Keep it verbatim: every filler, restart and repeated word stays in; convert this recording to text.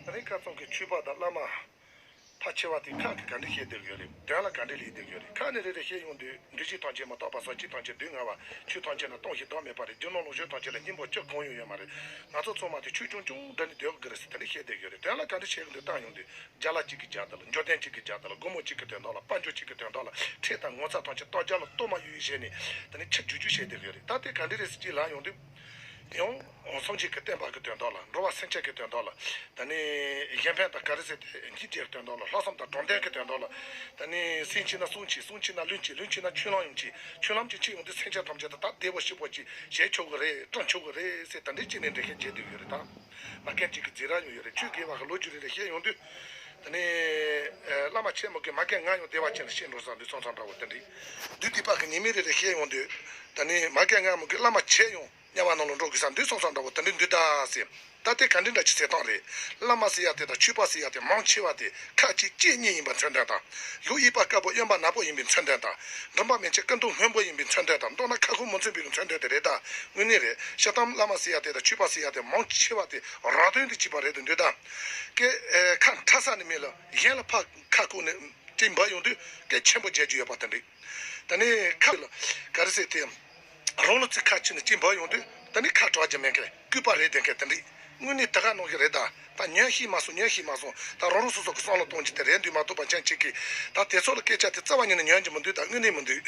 ད་རིང་ཁ་ཚང་གི་ཆོས་པ་དང་བླ་མ་ཕལ་ཆེ་བ་དེ་ཁ་གི་ག་འདྲ་བཤད་བསྡད་ཡོད་རེད། དོན་ལ་ག་འདྲ་ལས་བསྡད་ཡོད་རེད། ཁ་ནས་རེ་རེ་བཤད་ཡོང་དུས་འདུས་བྱས་ཐམས་ཅད་མི་རྟག་པ། ཟག་བཅས་ཐམས་ཅད་སྡུག་བསྔལ་བ། ཆོས་ཐམས་ཅད་ནི་སྟོང་ཞིང་བདག་མེད་པ་རེད། རྒྱུ་ནོར་ལོངས་སྤྱོད་ཐམས་ཅད་ལ་སྙིང་པོ་ཅི་གང་ཡང་ཡོད་མ་རེད། ང་ཚོ་ཚང་མ་དེ་ཆོས་ཆུང་ཆུང་འདྲ་ནས་སྡོད་དགོས་རེད་ཟེར་དེ་འདྲ་བཤད་བསྡད་ཡོད་རེད། དོན་ལ་ག་འདྲ་བཤད་གི་འདུག་བལྟ་ཡོང་དུས་རྒྱ་ལ་གཅིག་གི་རྒྱབ་དེ་ལ། འཇོག་རྟེན་གཅིག་གི་རྒྱབ་དེ་ལ། སྒོར་མོ་གཅིག་གི་དོན་དག་ལ། དཔལ་འབྱོར་གཅིག་གི་དོན་དག་ལ། ཁྲལ་དང་ངོ་ཚ་ཐམས་ཅད་ལྟོ་རྒྱ་ལ་གཏོར་མ་གཡུག་བྱས་ནས་དེ་ནས་ཆེ་རྒྱུ་རྒྱུ་བཤད་བསྡད་ཡོད་རེད། ད་དེ་ག་འདྲ་རེད་ཟེར་གཅིག་ལབ་ཡོང་དུས། ཡང་སངས་རྒྱས་ཀྱི་བསྟན་པ་གི་དོན་དག་ལ། འགྲོ་བ་སེམས་ཅན་གྱི་དོན་དག་ལ། ད་ནི་གཞན་ཕན་དང་ག་རེ་ཟེར་དེ་འཇིགས་བྱེད་དོན་དག་ལ། ལྷག་བསམ་དང་དྲང་བདེན་གྱི་དོན་དག་ལ། ད་ནི་སེམས་སྐྱིད་ན་གསུང་སྐྱིད། གསུང་སྐྱིད་ན་ལུས་སྐྱིད། ལུས་སྐྱིད་ན་ཆོས་ལམ་ཡོང་སྐྱིད། ཆོས་ལམ་གྱི་སྐྱིད་ཡོང་དུས་སེམས་ཅན་ཐམས་ཅད་དང་ད་བདེ་བོ་སྐྱིད་པོ་ཅིག་བྱེད་ཆོག་གི་རེད། བསྐྲུན་ཆོག་གི་རེད་ཟེར་ད་འདྲའི་ཅིག་ནས་འགྲེལ་བཤད་བྱས་བསྡད་ཡོད་རེད། ད་མ་རྒན་གཅིག་གི་ཛི་ར་ཡོང་ཡོད་རེད། ཆོས་དགེ་བ་གི་ལོ་རྒྱུས་རེ་རེ་བཤད་ཡོང་དུས། ད་ནི་བླ་མ་ཆེན་མོ་གིས་མ་རྒན་ང་ཡང་བདེ་བ་ཅན་ལ་སྐྱེ་འགྲོ་བསམ་དུས་སོང་ཙང་འདྲ་བོ་དེ་འདྲའི་བདུད་སྡིག་པ་གི་ཉེས་དམིགས་རེ་རེ་བཤད་ཡོང་དུས། ད་ནི་མ་རྒན་ང་མོ་གིས་བླ་མ་ཆེ་ཡང་དམྱལ་བ་ནང་ལ་འགྲོ་དགོས་བསམ་དུས་སོང་ཙང་འདྲ་བོ་དེ་འདྲའི་འདུག་ད་ཟེར། ད་དེ་ག་འདྲའི་འདྲ་ཅིག་ཟེར་སྟངས་རེད། བླ་མ་ཟེར་ཡ་དེ་དང་ཆོས་པ་ཟེར་ཡ་དེ་མང་ཆེ་བ་དེ་ཁ་ལྕེ་ལྕེ་གཉིས་ཡིན་པའི་མཚོན་དོན་དང་། ལུས་གཡས་པ་དཀར་པོ་གཡོན་པ་ནག་པོ་ཡིན་པའི་མཚོན་དོན་དང་། མགྲིན་པ་མན་ཆད་སྐུ་མདོག་སྔོན་པོ་ཡིན་པའི་མཚོན་དོན་དང་། མདོག་ནག་ཁ་ཁུ་མི་མཚོན་པའི་མཚོན་དོན་དེ་རེད། ད་དངོས་གནས་རེད། སྤྱིར་བཏང་བླ་མ་ཟེར་ཡ་དེ་དང་ཆོས་པ་ཟེར་ཡ་དེ་མང་ཆེ་བ་དེ་རང་དོན་དུ་གཅིག་པ་རེད་འདུག་ད། ཀྱེ། ཁ་ཁྲ་ས་ནས་མེད་ལ་གཞན་ལ་ཕར་ཁ་བསྐུར་ནས་ཅིག་འབབ་ཡོང་དུས་ཀྱེ་ཆེན་པོ་མཇལ་རྒྱུ་ཡོད་པ་དེ་འདྲ། ད་ནི་ཁ་ལ་ག་རེ་ཟེར་དེ། རང་ལུགས་ཚིག་ཁ་ཕྱེ་ནས་ཅིག་འབབ་ཡོང་དུས་ད་ནི་ཁ་གྲག་རྒྱུ་མེད་མཁན་ལྐུགས་པ་རེད་བསྡད་མཁན་དེ་འདྲ། དངོས་གནས་དེ་ག་ནང་བཞིན་རེད། ད་ད་ཉོན་ཤེས་མ་སོང་། ཉོན་ཤེས་མ་སོང་། ད་རང་རང་སོ་སོ་གི་བསམ་བློ་གཏོང་རྒྱུ་དེ་རེད་འདུག་མ་གཏོགས་པ་གཞན་གཅིག་གིས་ད་དེ་ཚོ་ལ་སྐད་ཆ་དེ་རྩ་བ་ཉིད་ནས་ཉན་རྒྱུ་མི་འདུག་ད་དངོས་གནས་མི་འདུག